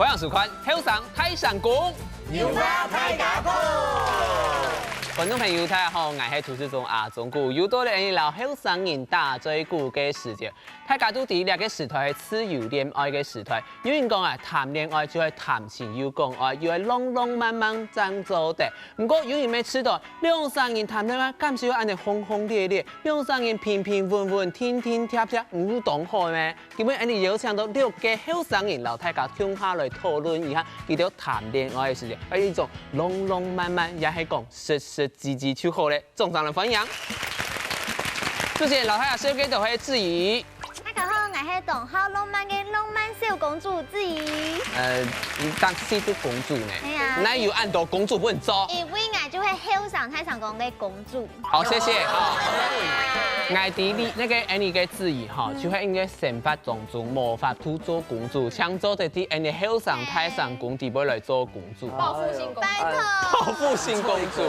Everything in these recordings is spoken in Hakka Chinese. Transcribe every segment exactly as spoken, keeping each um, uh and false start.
歡迎收看《後生大聲公》，有話大家講。觀眾朋友，大家好，𠊎係主持人阿忠哥，又到了𠊎俚摎後生人打嘴鼓个時節。大家都知這個時代係自由戀愛个時代，有人講啊，談戀愛就係談情又講愛，又愛浪浪漫漫正做得。毋過有人乜試著，兩儕人談戀愛，敢使愛恁仔轟轟烈烈，兩儕人平平穩穩、定定貼貼，毋就當好咩？ 今晡𠊎俚邀請到六個後生人，摎大家共下來討論一下，佢兜談戀愛个時節，愛一種浪浪漫漫，也係講實實際際就好咧。掌聲來歡迎！首先，摎大家紹介个係志怡。大家好，𠊎係當好浪漫个浪漫小公主志怡。呃，你當係公主呢？係啊。哪有恁多公主分你做？因為𠊎就係後生大聲公个公主。 好，謝謝。好，𠊎知你該個𠊎俚个志怡哈，就係因為生活當中無法度做公主，想做得在𠊎俚後生大聲公底背來做公主。報復性公主。拜託。報復性公主。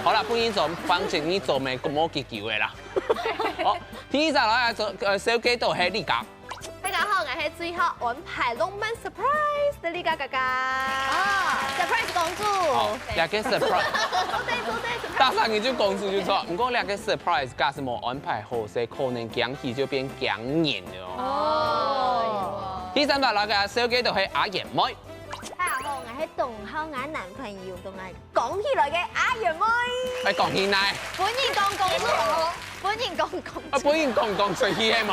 好啦，分你做，反正你做乜無幾久个啦。好，第一隻來做，呃，紹介到係麗佳。 大家好，𠊎係最好安排浪漫surprise个麗佳佳佳。啊，surprise公主。好，這個surprise，做得做得，surprise。大聲你就公主就著，毋過這個surprise假使無安排好勢，可能驚喜就變驚人了哦。哦。第三隻來紹介到係阿燕妹。大家好，𠊎係當好𠊎男朋友，同𠊎 講起來个阿燕妹。哎，講起來。分人講公主，分人講公主。啊，分人講講出去係無？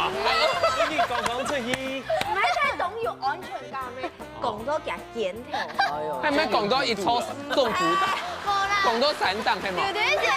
分人講講出去。毋係在當有安全感咩？講到佢肩頭。哎喲。還無講到一撮中毒，無啦。講到山頂係無？對對對，哎，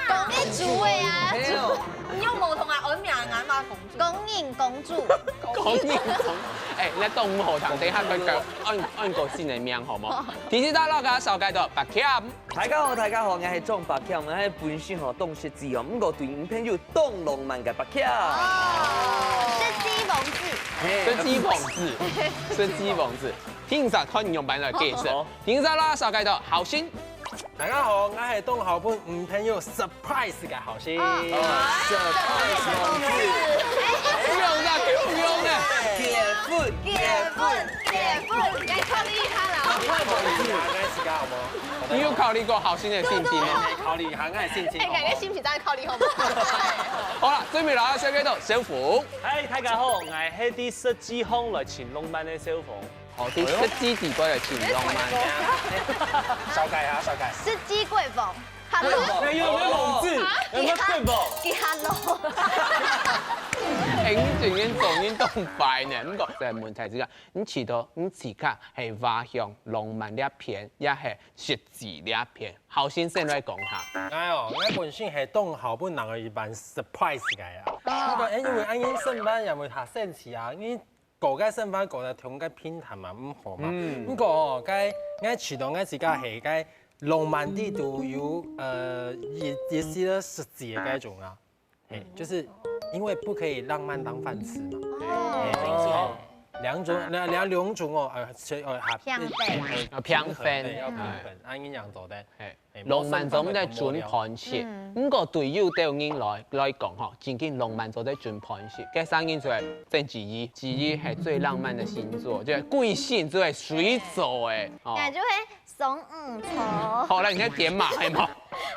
講个主位啊。哎喲。你又無同𠊎安名，𠊎嘛講 公認公主。公認公，哎，該當毋好聽，等一下佢改，安，安個新个名好無？第四隻摎大家紹介到柏謙。大家好，大家好，𠊎係張柏謙，𠊎係本身吼當實際吼，毋過對女朋友當浪漫个柏謙。哦，實際王子。嘿。實際王子，實際王子。第五隻看你仰般來解釋。好。第五隻摎大家紹介到豪信。 大家好，𠊎係當好分女朋友surprise个豪信。哦，surprise公主。不用啦，不用啦。結婚，結婚，結婚，你考慮一下啦。你考慮一下，𠊎自家好無？你有考慮過豪信个心情嗎？考慮一下，𠊎个心情。哎，感覺心情真的考慮好不好？好啦，最尾摎大家紹介到小鳳。嗨，大家好，𠊎係在實際項來尋浪漫个小鳳。 哦，在實際底背來尋浪漫。紹介下，紹介。實際國王，Hello。哎喲，有沒有王子？有沒有國王？佢Hello。哎，你最近做運動快呢？毋過，在問題之下，你試著你自家係外向浪漫這片，也係實際這片？豪信先來講下。哎喲，𠊎本身係當好分人一般surprise个啊。毋過，哎，因為恁樣上班也會較生氣啊，因為 過个生活過得當个平淡嘛，毋好嘛。毋過哦，該𠊎試著𠊎自家係該浪漫裡肚有，呃，一，一些實際个該種啊。嘿，就是因為不可以浪漫當飯吃嘛。哦。嘿，沒錯。兩種，兩，兩，兩種哦，呃，所以，呃，哈，平衡。呃，啊，平衡。對，要平衡，啊，恁樣做得。嘿。 浪漫做得準飯食，毋過對有兜人來，來講吼，真經浪漫做得準飯食。該生人就係正子怡，子怡係最浪漫个星座，就係貴姓就係水做个，哦。感覺係雙魚座。好了，你在點嘛，係嗎？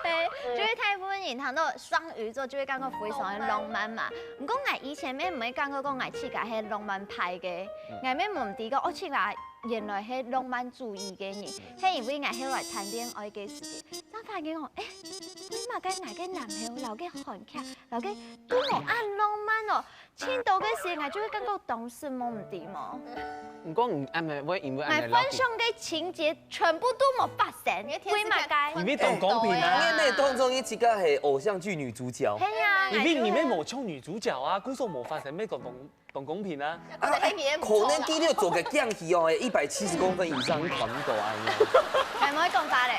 對，就係大部分人談到雙魚座，就會感覺非常的浪漫嘛。毋過𠊎以前乜毋會感覺講𠊎自家係浪漫派个，𠊎乜毋知講，哦，自家原來係浪漫主義个人，係因為𠊎後來談戀愛个時節， 正發現哦，欸，為麼个𠊎个男朋友摎个韓劇，摎个都無恁浪漫哦，盡多个時間𠊎就會感覺當失望，毋知無？毋過你恁樣會因為恁樣，𠊎幻想个情節全部都無發生，為麼个？因為當公平啊。因為當中一个係偶像劇女主角。係啊，因為你們無像女主角啊，故所無發生，沒講公 當公平啊。啊，可能佢兜做个驚喜哦，一百七十公分以上，你看毋到啊。還毋會講法咧。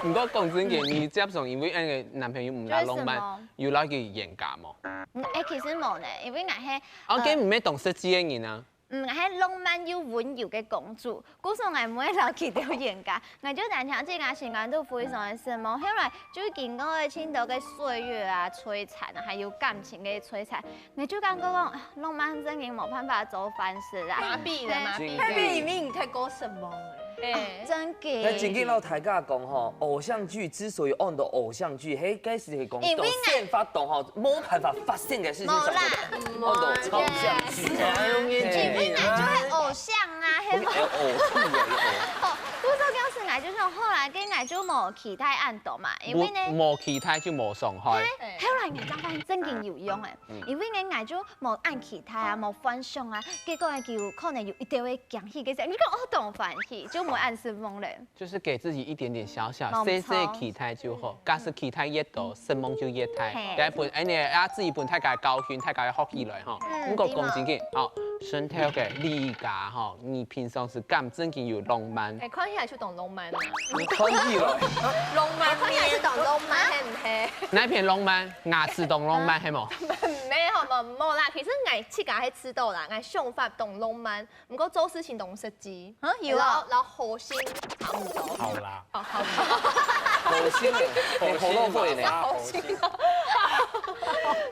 毋過講真个，你接上因為恁个男朋友毋大浪漫，有摎佢冤家無？嗯，欸，其實無呢，因為𠊎係，啊，佢毋係當實際个人啊。嗯，還浪漫又溫柔个公主。故所𠊎毋會摎佢兜冤家，𠊎就單淨自家心肝肚非常个失望。後來就經過了盡多个歲月啊、摧殘啊，還有感情个摧殘，𠊎就感覺講，啊浪漫真經無辦法做飯食啊。麻痺了，麻痺了。係。係毋係因為你太過失望了？欸。真个。該真經摎大家講吼，偶像劇之所以安到偶像劇，係該係講到現實當中吼，無辦法發生个事情，無啦。安到偶像劇。因為𠊎就係偶像啊，係無？哦，故所講係𠊎就想，後來个𠊎就無期待恁多嘛，因為呢，無，無期待就無傷害。後來𠊎正發現真經有用欸，因為呢，𠊎就無恁期待啊，無幻想啊，結果呢，佢有可能有一兜个驚喜个時候，你講哦，當歡喜，就無恁失望咧。 就是給自己一點點小小細細个期待就好，假使期待越多，失望就越大。係。該分，哎，你啊，自己分大家教訓，大家學起來吼。毋過講真个，哦，順頭个，你家吼，你平常時敢真經有浪漫？哎，看起來就當浪漫啊。你看起來，浪漫面，看起來就當浪漫，係毋係？哪片浪漫？牙齒當浪漫，係無？沒有，無，無啦。其實𠊎自家係知道啦，𠊎想法當浪漫。 毋過做事情當實際，啊，有啊。然後，然後好心差不多。好啦。哦，好啦。好心欸，好心嘛，好心。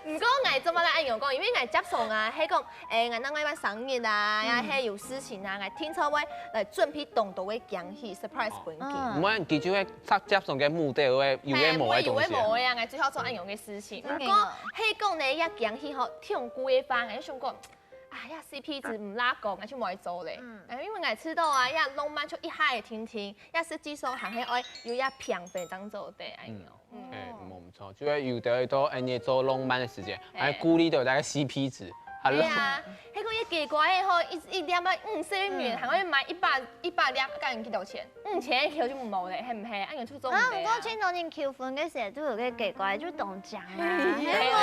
毋過𠊎做麼个恁樣講？因為𠊎接上啊，係講，欸，𠊎另外一半生日啊，也係有事情啊，𠊎定著會來準備當多个驚喜，surprise分佢。毋會，佢就會接上个目的，有个無个東西。有个無个啊，𠊎最好做恁樣个事情。毋過，係講呢，這驚喜吼，忒貴个話，𠊎就想講， 啊，這C P值毋罅高，𠊎就無愛做咧。嗯，因為𠊎知道啊，這浪漫就一下仔定定，這實際上還係愛有這平衡正做得，哎喲。嗯，哎，無毋著，就係有兜人都恁樣做浪漫个時間，還顧慮到大家C P值。好了。對啊，該个一結果个吼，一一粒啊五十元，還愛買一百一百粒，該幾多錢？ 五千个就無咧，係毋係？恁樣就做毋得啊。啊，毋過盡多人求婚个時候，都有个結果就當靚啊，係無？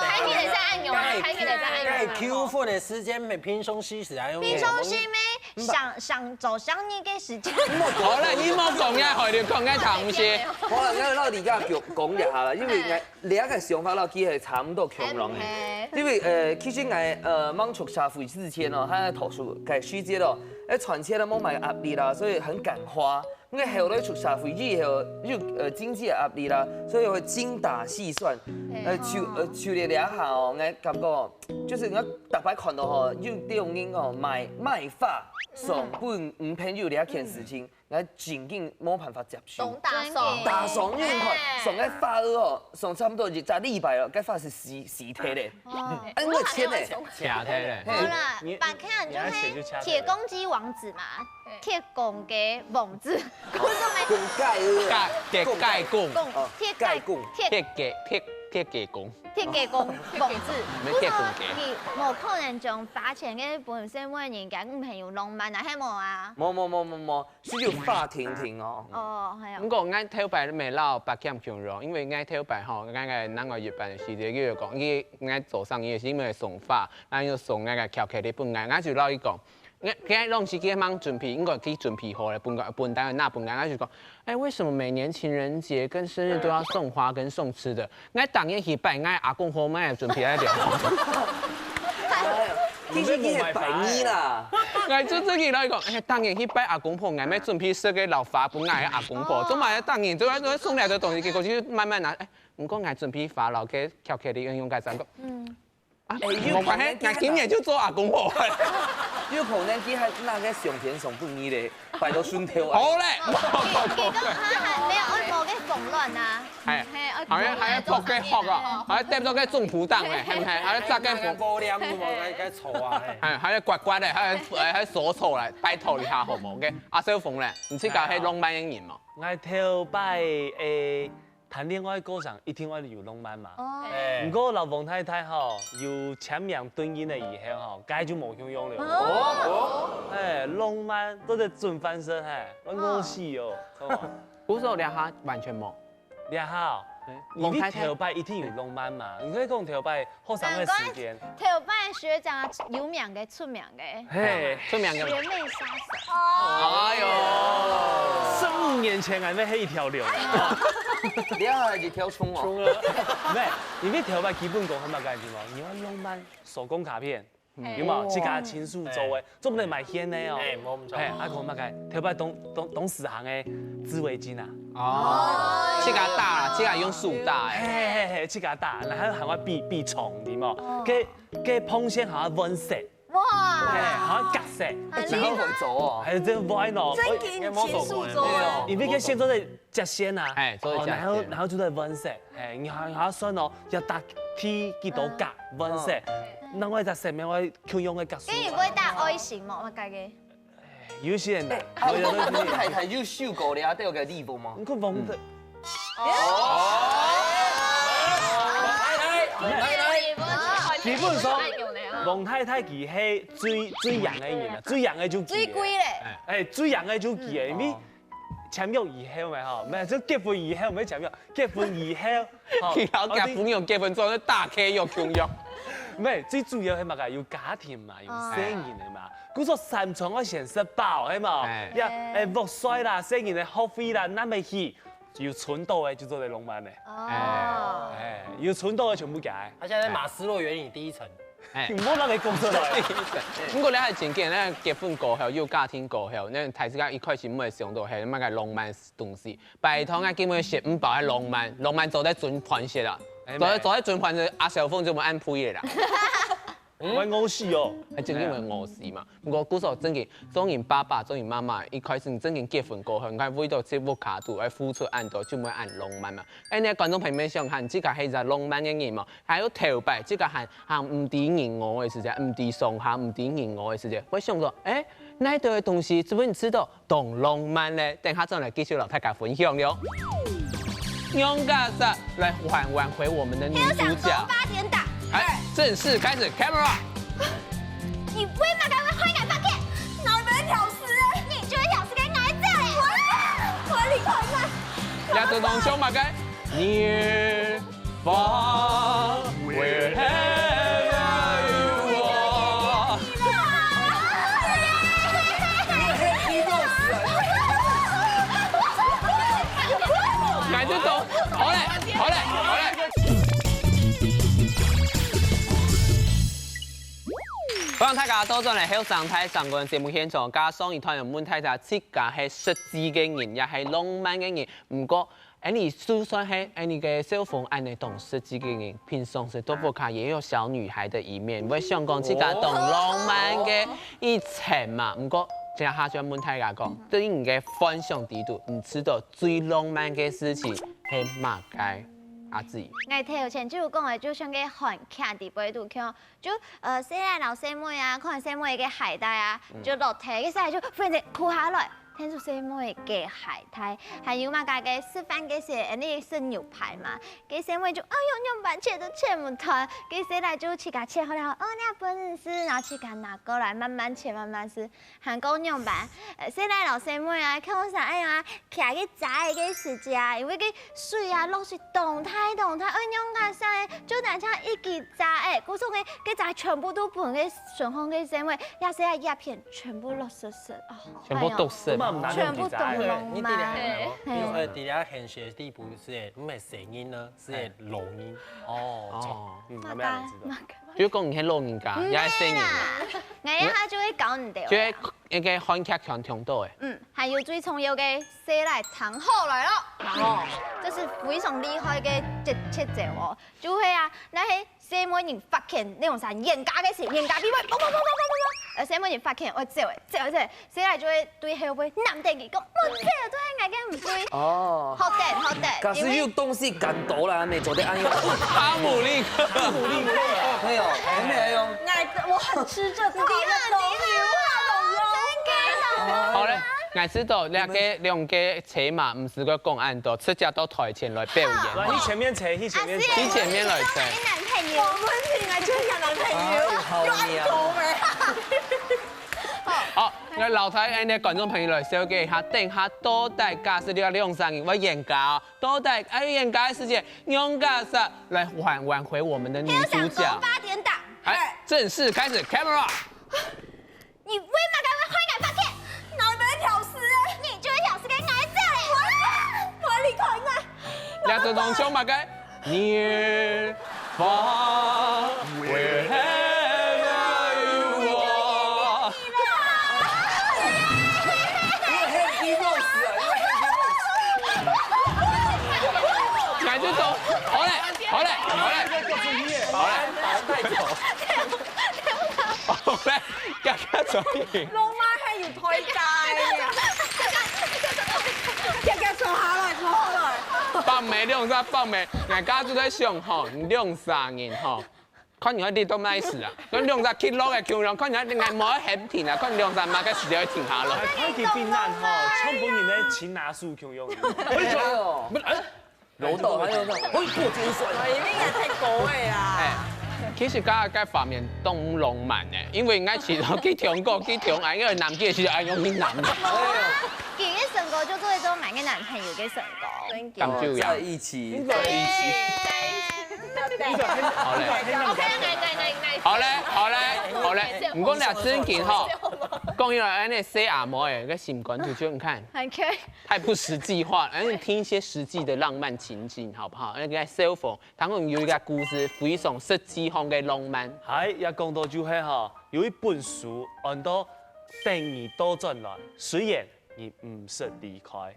還記得在恁樣啊，還記得在恁樣啊。該求婚个時間，平常時係恁樣。平常時咩？想想做生日个時間。好了，你莫講呀，好，你講个東西。好了，𠊎摎你家講講一下啦，因為𠊎 這个想法摎佢係差毋多共樣个。因為，呃，其實𠊎，呃，吂出社會之前哦，還在讀書个時節哦，誒，賺錢都無麼个壓力啦，所以很敢花。因為後來出社會以後，有，呃，經濟个壓力啦，所以會精打細算。呃，就，呃，就連這下哦，𠊎感覺，就是𠊎逐擺看到吼，有兜人哦，買，買花送分女朋友這件事情， 𠊎真經無辦法接受。當打爽。打爽，因為你看，哎。送个花哦，送差不多一隻禮拜了，該花係死，死忒咧。哦。哎，我錢呢？謝忒咧。好啦，你，板橋人就係鐵公雞王子嘛，鐵公雞王子，公雞哦。鐵雞公。公，哦，鐵雞，雞公。鐵雞，鐵，鐵雞公。鐵雞公王子，無鐵公雞。佢無可能將花錢个分細妹人家女朋友浪漫啊，係無啊？無，無，無，無，無。 係有花定定哦。哦，係啊。毋過𠊎頭擺無摎白劍共樣，因為𠊎頭擺吼，𠊎个另外一半个時節，佢就講，佢，𠊎做生意係因為送花，𠊎就送𠊎个巧克力分𠊎，𠊎就摎佢講，𠊎，𠊎攏係佢吂準備，應該佢準備好咧，分𠊎，分單拿分𠊎，𠊎就講，哎，為什麼每年情人節跟生日都要送花跟送吃的？ 𠊎逐年去拜𠊎阿公婆，𠊎也準備愛了。其實你係拜二啦。𠊎就自己來講，哎，逐年去拜阿公婆，𠊎乜準備食个摎花分𠊎阿公婆，做麼个逐年都愛，都愛送這兜東西，結果就慢慢拿，哎，毋過𠊎準備花摎該巧克力用用該三個。嗯。啊，哎，無關係，𠊎今年就做阿公婆。有可能佢還拿个相片送分你咧。 擺到順頭啊。好咧，佢，佢講哈哈，無愛無个慌亂啊。哎，係，好像還要拍个殼啊，還要戴到个中途檔咧，係毋係？還要紮个紅，無念，無該該錯啊，哎。哎，還要乖乖咧，還要，還要手手來，拜託一下好無？OK，阿小鳳咧，你自家係浪漫个人無？𠊎頭擺，誒， 談戀愛過程一定愛有浪漫嘛。哦。哎。毋過摎王太太吼，有簽名婚姻了以後吼，該就無共樣了。哦。哎，浪漫做得準翻身，嘿，我餓死哦，好無？故所這下完全無。這下哦，哎，因為頭擺一定有浪漫嘛，你可以講頭擺 學生个時間。難怪頭擺學長啊，有名个、出名个，嘿。出名个。學妹殺手。哎喲。十五年前，𠊎乜係一條龍。你還係一條蟲哦。蟲啊。毋係，因為頭擺基本功還蠻簡單嘛，你愛浪漫，手工卡片，有無？自家親手做个，做毋得買現个哦。哎，無毋著。哎，啊，講麼个？頭擺當當當時行个紫微針啊。哦，自家打啦，自家用手打个。嘿嘿嘿，自家打，然後還會比比長，有無？哦。該該縫線還會換色，哇！哎，還會隔色，哎，真後悔做哦。還有這歪哦，真緊親手做个。因為該線做得接線啊，哎，做得接線。哦，然後然後就在換色，哎，你還還要算哦，要打第幾多格換色，另外一隻色面會共樣个格數。該你會打愛心無？我家己。有些人打，有的人打。太太有受過了，都有个禮物嗎？你看王的，基本上，王太太佢係最最贏个人啊，最贏个就佢。最貴咧。哎，最贏个就佢，因為簽約以後嘛吼，毋係，就結婚以後，毋係簽約，結婚以後，吼，佢老結婚用結婚做个打契約共樣。毋係，最主要係麼个？有家庭嘛，有細人个嘛，故所三餐愛先食飽，係無？哎。呀，哎，屋稅啦，細人个學費啦，拿乜去，有存到个就做得浪漫个。哦。哎，有存到个全部佢。他現在在馬斯洛原理第一層。哎。你莫讓佢講出來。毋過你還真見，那結婚過後，有家庭過後，那大自家一開始毋會想到，係麼个浪漫東西。拜託啊，根本食毋飽還浪漫，浪漫做得準飯食啊。哎，做得做得準飯食，阿小鳳就毋會恁肥个啦。會餓死哦。還真正會餓死嘛。毋過故所正經，做人爸爸，做人媽媽，一開始你正經結婚過後，你看為到這屋下肚，愛付出恁多，就毋會恁浪漫嘛。哎，你觀眾朋友們想看，自家係一隻浪漫个人嘛？還有頭擺，自家還還毋知人我个時節，毋知上下，毋知人我个時節，會想說，哎，哪一兜个東西，係毋係你知道？ 當浪漫咧，等下轉來繼續摎大家分享喲。仰結煞來挽挽回我們的女主角。八點檔。哎，正式開始，camera。你為麼个會害𠊎發現？𠊎毋係條絲欸，你就係條絲个𠊎姐咧！我離開你！這都當像麼个？你歡迎大家倒轉來後生大聲公節目現場，頭先一段有問大家，自家係實際个人，也係浪漫个人。毋過， 恁樣就算係恁樣个小鳳恁樣當實際个人，平常時都不卡也有小女孩的一面，會想講自家當浪漫个一層嘛。毋過，這下就問大家講，對你个幻想底肚，你知道最浪漫个事情係麼个？阿志。𠊎頭前就有講个，就像該韓劇底背肚，像 就，呃，細人摎細妹啊，看細妹个鞋帶啊，就落地，該細人就忽然間跍下來，跈著細妹个鞋帶。還有嘛，該个食飯个時，恁樣食牛排嘛，該細妹就，哎喲，仰般切都切毋斷，該細人就自家切好了，哦，這分你食，然後自家拿過來，慢慢切，慢慢食。 還過仰般，呃，細人摎細妹啊，共下恁樣啊，擎該遮仔个時節啊，因為該水啊，落水當大當大，愛仰結煞，就單淨一支遮仔，故所該該遮全部都分該脣項个細妹，這細人這片全部落濕濕，哦，全部都濕。哎喲，全部都濛嘛。你知影係無？因為知影現實个地步係，毋係細人呢，係老人。哦，哦。嗯，慢慢知道。就講你係老人家，也係細人啊。𠊎一下就會教你兜。就係 一個韓劇看聽到个。嗯，還有最重要个，細人聽好來咯。哦，這是非常厲害个節節奏哦。就係啊，該係細妹人發現，你用啥冤家个事，冤家秘密，啵啵啵啵啵啵啵。呃，細妹人發現，會走欸，走欸走欸，細人就會對後背攬等佢，講，莫走，都係𠊎个毋對。哦。好等，好等，假使有東西敢倒啦，你做得恁樣。哈姆立克。哈姆立克，可以哦，還沒來用。我很吃這套，你很厲害，真的哦。好嘞，𠊎知道，這個兩個車嘛，毋使講恁多，直接到台前來表演。來，去前面坐，去前面坐。去前面來坐。男朋友，我問你，𠊎就係男朋友，哎，好妙。有恁多咩？好，𠊎摎大家个觀眾朋友來紹介一下，等下到底假使這兩儕人會冤家哦，到底愛冤家个時節，冤家煞來挽挽回我們的女主角。八點檔，哎，正式開始，camera。你為麼个會害𠊎發現？𠊎毋係條絲欸，你就係條絲个𠊎姐咧！我離開你！這都當像麼个？你發好嘞，遽遽轉型。浪漫係有代價个，遽遽坐下來，坐下來。北美兩儕北美，𠊎家就在想吼，兩儕人吼，看你愛跌到哪時啊？看兩儕跌落个共樣，看你愛，𠊎無愛喊停啊，看兩儕麼个時節會停下來。看佢變難吼，像本人个擒拿術共樣。哎呦，不是，哎，老豆還有那種，哎，過肩摔。哎，你也太高了啦。哎，其實剛剛該畫面當浪漫呢，因為𠊎試著去中國，去中國，因為南極是愛用去南。佢个身高就做得做𠊎个男朋友个身高。感覺呀。在一起。在一起。好嘞。OK，OK，OK，OK。好嘞，好嘞，好嘞。毋過你正經吼，講起來，恁呢細阿妹个，个心肝肚就你看，OK。太不實際化了，而且聽一些實際的浪漫情境，好不好？那個小鳳，他們有一個故事，非常實際上的浪漫。係，也講到就係吼，有一本書，安到等你倒轉來，雖然你毋識離開。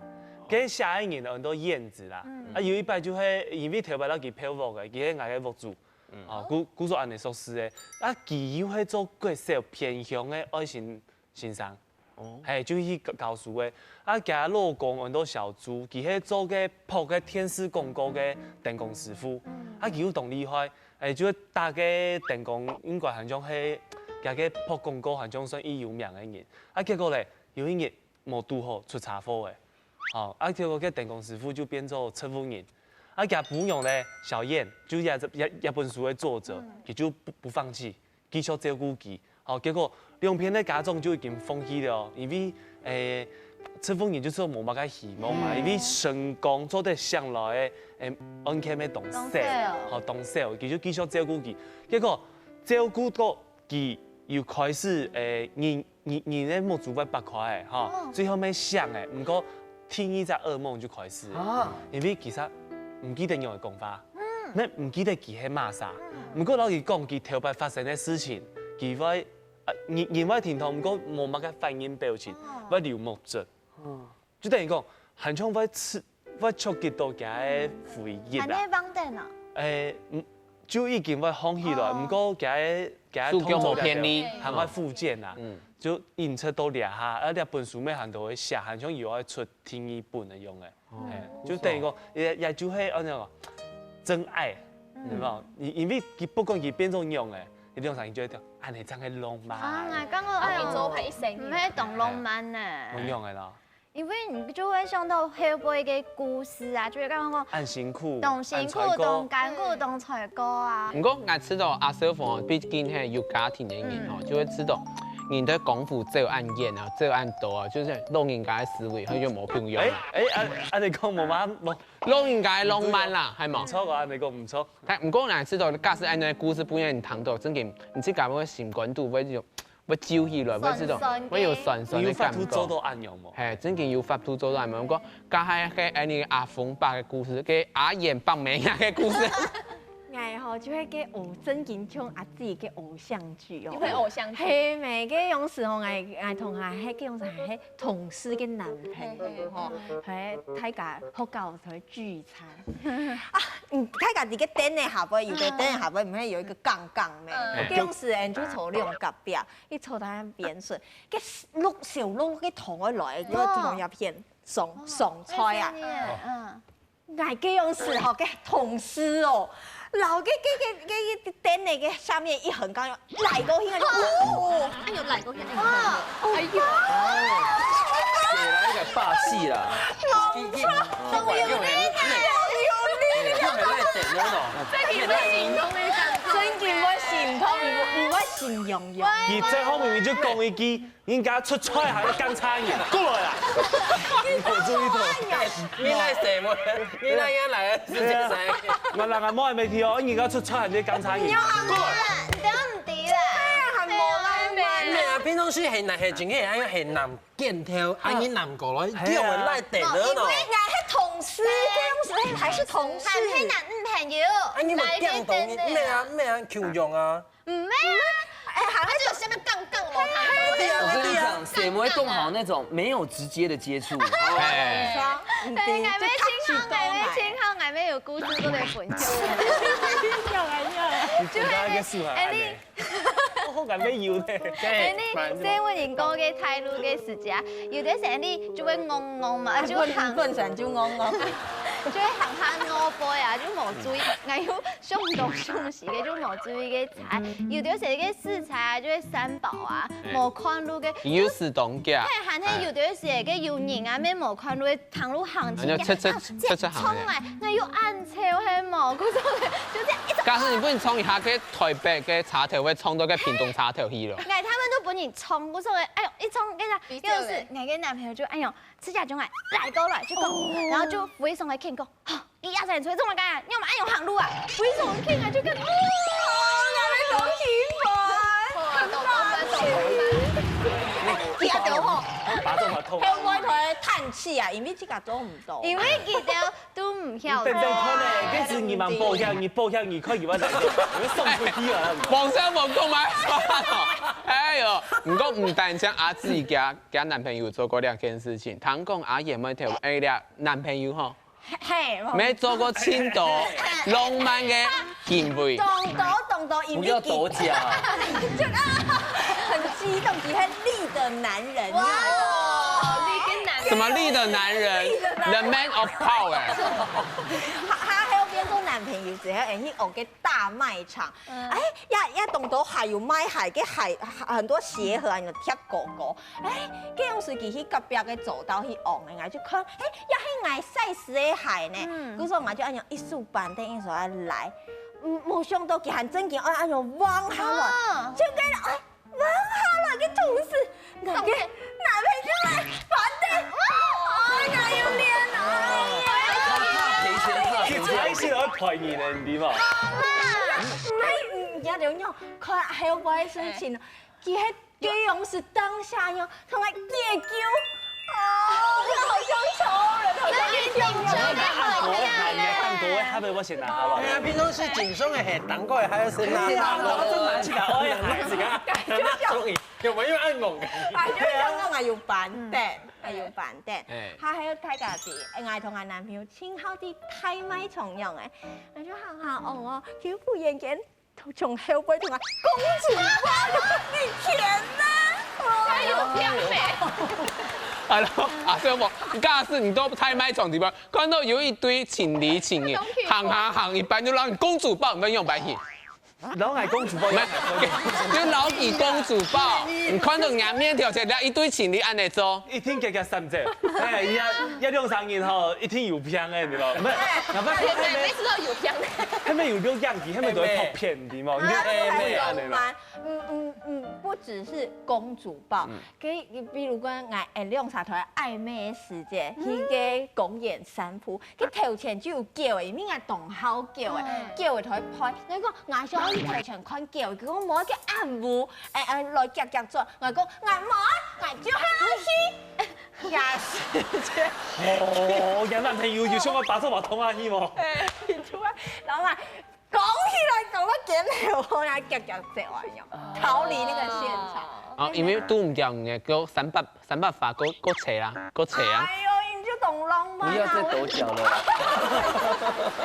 該寫个人安到燕子啦。啊，有一擺就係因為頭擺摎佢配屋个，佢係𠊎个屋主。哦，故，故所恁呢熟識个。啊，佢又係做國小偏鄉个愛心先生。係，就去教，教書个。啊，厥老公安到小朱，佢係做該拍个電視廣告个燈光師傅。啊，佢又當厲害，欸，就係打个燈光，應該好像係，厥个拍廣告好像算最有名个人。啊，結果咧，有一日， 無堵好出車禍欸。吼，啊，結果該燈光師傅就變做植物人。啊，厥餔娘咧，小燕，就這，這，這本書个作者，佢就不，不放棄，繼續照顧佢。吼，結果兩片个家長就已經放棄了，因為，欸，植物人就係無麼个希望嘛，因為成功做得上來个，欸，案件个當少，當少。吼，當少，佢就繼續照顧佢。結果照顧到佢又開始，欸，人 人，人个目珠會擘開欸，吼，哦。最後面醒欸，毋過第二隻噩夢就開始了，啊。因為其實毋記得仰仔講話，嗯。也毋記得佢係麼儕，嗯。毋過摎佢講佢頭擺發生个事情，佢會，啊，人，人會停動，毋過無麼个反應表情，哦。會流目汁。哦。 就等於講，還像會刺，會觸及到厥个回憶啦。還係忘記啊？欸，嗯，就已經會放棄了，哦。毋過厥个，厥个動作手腳無騙你。還會復健啦。嗯。就因此到這下，啊，這本書乜還都會寫，還像又愛出第二本个樣欸。哦。欸，就等於講，也，也就係恁樣講，真愛，嗯。有無？你，因為佢不管佢變做仰仔，你兩儕人就會講，恁呢正係浪漫。啊，𠊎感覺，哎喲，你做歹一生。毋係當浪漫呢。無仰仔啦。 因為你就會想到後背个故事啊，就會感覺講，恁辛苦，當辛苦，恁衰過。當艱苦，當衰過啊。毋過，𠊎知道阿小鳳畢竟係有家庭个人吼，嗯。就會知道，人在江湖走恁遠啊，走恁多啊，就係老人家个思維，佢就無朋友啊。欸，欸，恁，恁呢講無嘛，無。老人家个浪漫啦，係無？毋錯啊，恁呢講毋錯。但毋過，𠊎知道，假使恁呢故事分人聽到，正經，你自家个心肝肚會有 會揪起來，會知道，酸酸个。會有酸酸个感覺。你有法度做到恁樣無？係，正經有法度做到恁樣。毋過，該還係恁呢阿鳳伯个故事，該阿燕伯姆娘个故事。𠊎吼，就係該偶，正經像阿姊个偶像劇哦。你會偶像劇？係，每個樣式吼，𠊎，𠊎同學係該樣式，還係同事个男朋友吼，係大家學校時候聚餐。啊，嗯，大家在該凳仔下背，有个凳仔下背，毋係有一個槓槓咩？嗯。該樣式，欸，就坐兩隔壁。 一坐到那邊去，該綠小綠个糖仔來，就會從那片送，送菜啊。嗯。𠊎該樣式吼，該同事哦，摎該，該，該，該凳仔个下面一橫槓，來過去啊，哦，哎喲，來過去，哎喲，哎喲，來一個霸氣啦。 真經會心痛，毋會形容用。佢最後明明就講一句，人家出菜還愛檢查你，過來啦！你看這一套。你來誰嘛？你那應該來的是誰？我人家莫還沒提哦，人家出菜還在檢查你，過來。你不要毋知啦。哎呀，還無來咩？沒有啊，平常時很難，很緊，很難。 鏡頭，啊，你南國咯，你叫我來等了喏。𠊎係同事，這樣子還是同事。還係男女朋友。啊，你莫鏡頭，你咩啊，咩啊，共樣啊。毋係啊。他就有下面杠杠哦。我跟你讲，誰不会动好那种没有直接的接触？哎，對，你還沒聽好，還沒聽好，還沒有故事，過來分享。你知道那個樹還安呢？我好感覺有呢。對，你細問人講个態度个時節，有的時候你就會戇戇嘛，就行，笨蛋就戇戇，就會行下戇背啊，就無注意，哎喲，上當上死个就無注意个。 有兜時个食材啊，就會三寶啊，無看路个。有時當假。嘿，還係有兜時个有人啊，乜無看路个，行路行前，就切切切切行衝來，那又恁臭係無？故所就這樣一直。假使你分人衝一下，該台北个車頭會衝到該屏東車頭去了。哎，他們都分你衝，故所哎喲，一衝，跟你講，就是那個男朋友就哎喲，指甲就哎來過來就講，然後就非常的譴講， 你也在吹這麼幹，你有沒有用行路啊？為什麼聽啊就跟，哦，那邊東西哇，懂懂懂懂懂。你也得吼，把這麼痛。還有我同佢嘆氣啊，因為這個做毋到。因為佢兜都毋曉等等看呢，這是你們保險，你保險，你看你們哪個，你們送出去啊？網上網購買。哎喲，毋過毋單淨阿志佢佢男朋友做過這件事情，聽講阿燕妹頭，哎呀，男朋友吼。 嘿，沒做過盡多浪漫个行為。懂懂懂懂，因為不要抖腳。就很激動，佢係力的男人。哇，你跟男什麼力的男人？The man of power。他他還有變做男朋友之後，哎，你學个大賣場，哎，也也懂得還有賣鞋，个鞋很多鞋盒啊，你貼狗狗，哎，這樣時佢去隔壁个走道去望，人家就看，哎，也係𠊎size个鞋呢，故所𠊎就恁樣一手扳等一手來，嗯，無想到佢還真个愛恁樣望下來，就跟哎望下來个同時，那個男朋友來扳等，哎呀，有臉啊！賠錢怕你才是來騙你的，你知嗎？哎，你要怎樣看後背事情？佢係佢用是當下喲，同佢解救。哦，好像超人，好像英雄。你看多，你看多，他被我先拿好了。哎呀，平常時緊張个係，當過還要先拿。我真拿起來，我也拿起來，終於有沒有按猛？啊，就係講啊，有扳等，啊有扳等。哎佢還有大家知，𠊎同𠊎男朋友盡好去大賣場樣誒，𠊎就行行哦哦，佢忽然間從後背同𠊎公主抱，你天哪！他有病沒？係咯，啊，所以我假使你到大賣場地方，看到有一堆情侶情侶，行行行一半就讓你公主抱，你會用白眼。然後還公主抱，沒，就老底公主抱，你看到人家面頭前一堆情侶恁樣做，一定給他三折。哎，一一兩三人吼，一定有病哎，你知道嗎？不是，哪怕每次都有病。他們有沒有樣子，他們都會拍片，你知道嗎？你就不會按呢啦。嗯嗯嗯，不只是公主抱，可以，比如講，哎，兩儕在曖昧个時節，去个公園散步， 佢頭前就有狗誒，因為𠊎當好狗誒，狗誒就會拍。𠊎講𠊎想愛去頭前看狗，佢講無，佢恁烏，誒誒，來夾夾轉。𠊎講𠊎無，𠊎就好去。也是，哦，你男朋友有想要把這把通啊，係無？哎，就會，然後嘛，講起來講到肩頭，我來夾夾走啊，逃離那個現場。啊，因為堵毋著你个，夠三百三百發，夠夠扯啦，夠扯啊。哎喲，你就懂浪漫啊！不要再抖腳了。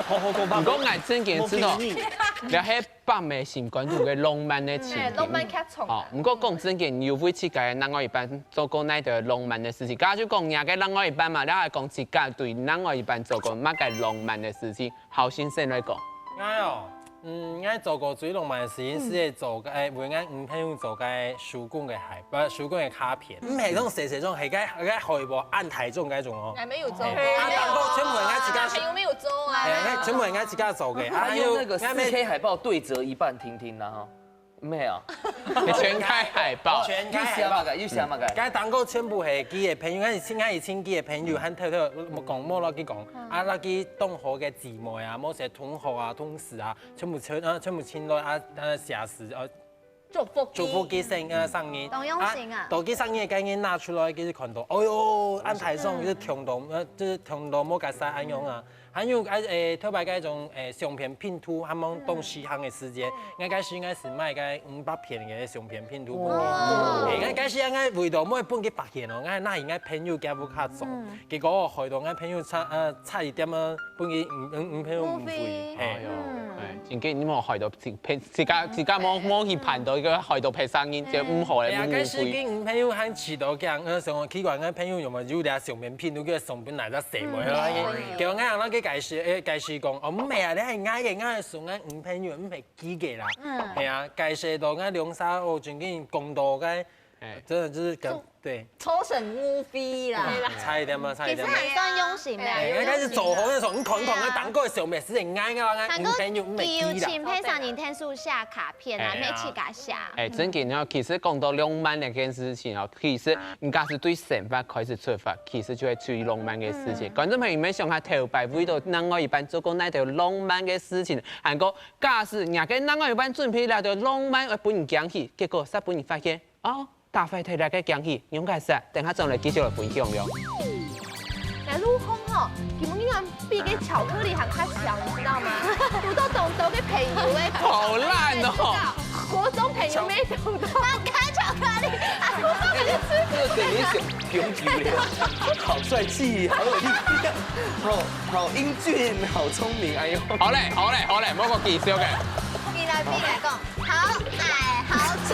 好好講吧。毋過𠊎真經知道，這係北美心肝肚个浪漫个情景。哎，浪漫劇場。哦，毋過講真經，你有為自家个另外一半做過哪兜浪漫个事情？剛剛就講你个另外一半嘛，你還講自家對另外一半做過麼个浪漫个事情？好先生來講。哎喲，嗯，𠊎做過最浪漫个事情係做个，哎，為𠊎女朋友做个手工个海，不，手工个卡片。毋係種細細種，係个个海報恁大種該種哦。還沒有做。啊，當過全部人家自家還有沒有做啊？哎，那全部人家自家做个，啊，他用那個四K海報對折一半聽聽啦哈。沒有，全開海報。全又寫麼个，又寫麼个。該當過全部係佢个朋友，𠊎係親，𠊎係親佢个朋友，還偷偷莫講莫落去講，啊，落去當好个姊妹啊，某些同學啊、同事啊，全部全啊全部請來啊，啊，寫詩啊，祝福祝福佢生啊生日，當用心啊到佢生日該日拿出來，佢就看到，哎喲，恁大聲，就痛到，呃，就痛到莫該晒恁樣啊。還有該誒頭擺該種誒相片拼圖，還吂當時行个時節，𠊎該時𠊎係買該五百片个相片拼圖分佢。誒，𠊎該時𠊎為著愛分佢發現哦，𠊎拿去𠊎朋友家屋下裝，結果害到𠊎朋友差呃差一點啊，分佢女女朋友誤會。係，哎喲，哎，真个你莫害到自自家自家莫莫去辦到一個害到別儕人，就毋好个誤會。哎呀，該時佢女朋友還試著講，呃，想講奇怪，𠊎朋友有無有這相片拼圖，叫相片哪隻細妹啊？ 叫𠊎阿嬤个解釋，誒，解釋講，哦，毋係啊，你係𠊎个，𠊎係送𠊎女朋友，毋係佢个啦。嗯。係啊，解釋到𠊎兩儕哦，正經講到該，哎。真的就是講，對。初審無非啦。差一點嘛，差一點嘛。其實還算用心的。哎，應該是走紅那種，你看，你看，哎呀。那當過小美食，應該應該應該，還過女朋友毋係佢啦。佢有請別儕人𢯭手寫卡片啊，哎呀。乜自家寫。哎，真个哦，其實講到浪漫這件事情哦，其實你假使對生活開始出發，其實就會最浪漫个事情。嗯。觀眾朋友，你們想下頭擺為到另外一半做過哪兜浪漫个事情，還過假使若个另外一半準備了兜浪漫，愛分你驚喜，結果煞分你發現，哦，打壞忒了个驚喜，勇敢些，等下轉來繼續來分享了。 哎，路空吼，今日人比个巧克力還較小，你知道嗎？堵到當多个朋友哎。好爛哦！國中朋友沒堵到，那開巧克力，啊，國中朋友吃。這個等於是永久的，好帥氣，好有力量，好好英俊，好聰明，哎呦！好嘞，好嘞，好嘞，莫講技術个。你來比來講，好矮好醜。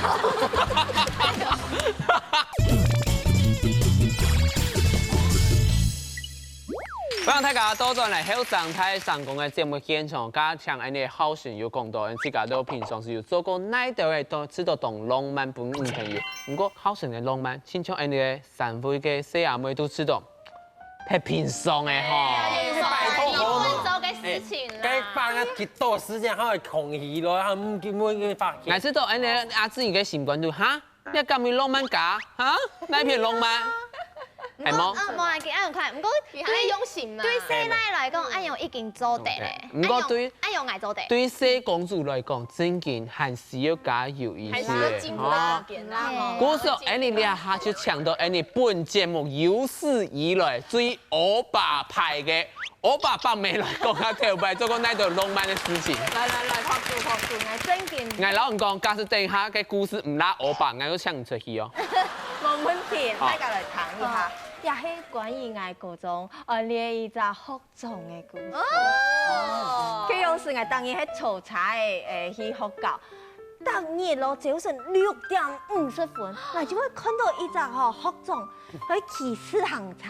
歡迎大家倒轉來後生大聲公个節目現場，剛剛像恁呢好心有講到，自家都平常時有做過哪兜个，都試著當浪漫分女朋友。毋過好心个浪漫，親像恁呢个三位个細阿妹都試著忒平常个吼。哎呀，拜託，你會做个事情啦。該放啊，幾多時間，還會空虛咯，還毋，毋會發現。𠊎試著恁呢，阿志你个心肝肚，哈？ 你敢會浪漫家？哈？哪片浪漫？係無？啊，無要緊，恁樣看。毋過對，佢還用心嘛。對細妹來講，恁樣已經做得咧。毋過對，恁樣，恁樣𠊎做得。對細公主來講，正經還需要加油一些。還需要進步一點啦，吼。故所，恁呢這下就請到恁呢本節目有史以來最歐巴派个 歐巴伯姆來講下頭擺做過哪兜浪漫个事情。來來來，拍手拍手，𠊎正經。𠊎摎你講，假使等下个故事毋罅歐巴，𠊎就請你出去哦。無問題，好。大家來聽一下。也係關於𠊎高中暗戀一隻學長个故事。哦。佢有時𠊎當日係坐車仔，誒，去學校。 逐日咯，朝晨六點五十分，𠊎就會看到一隻吼學長，佢騎自行車，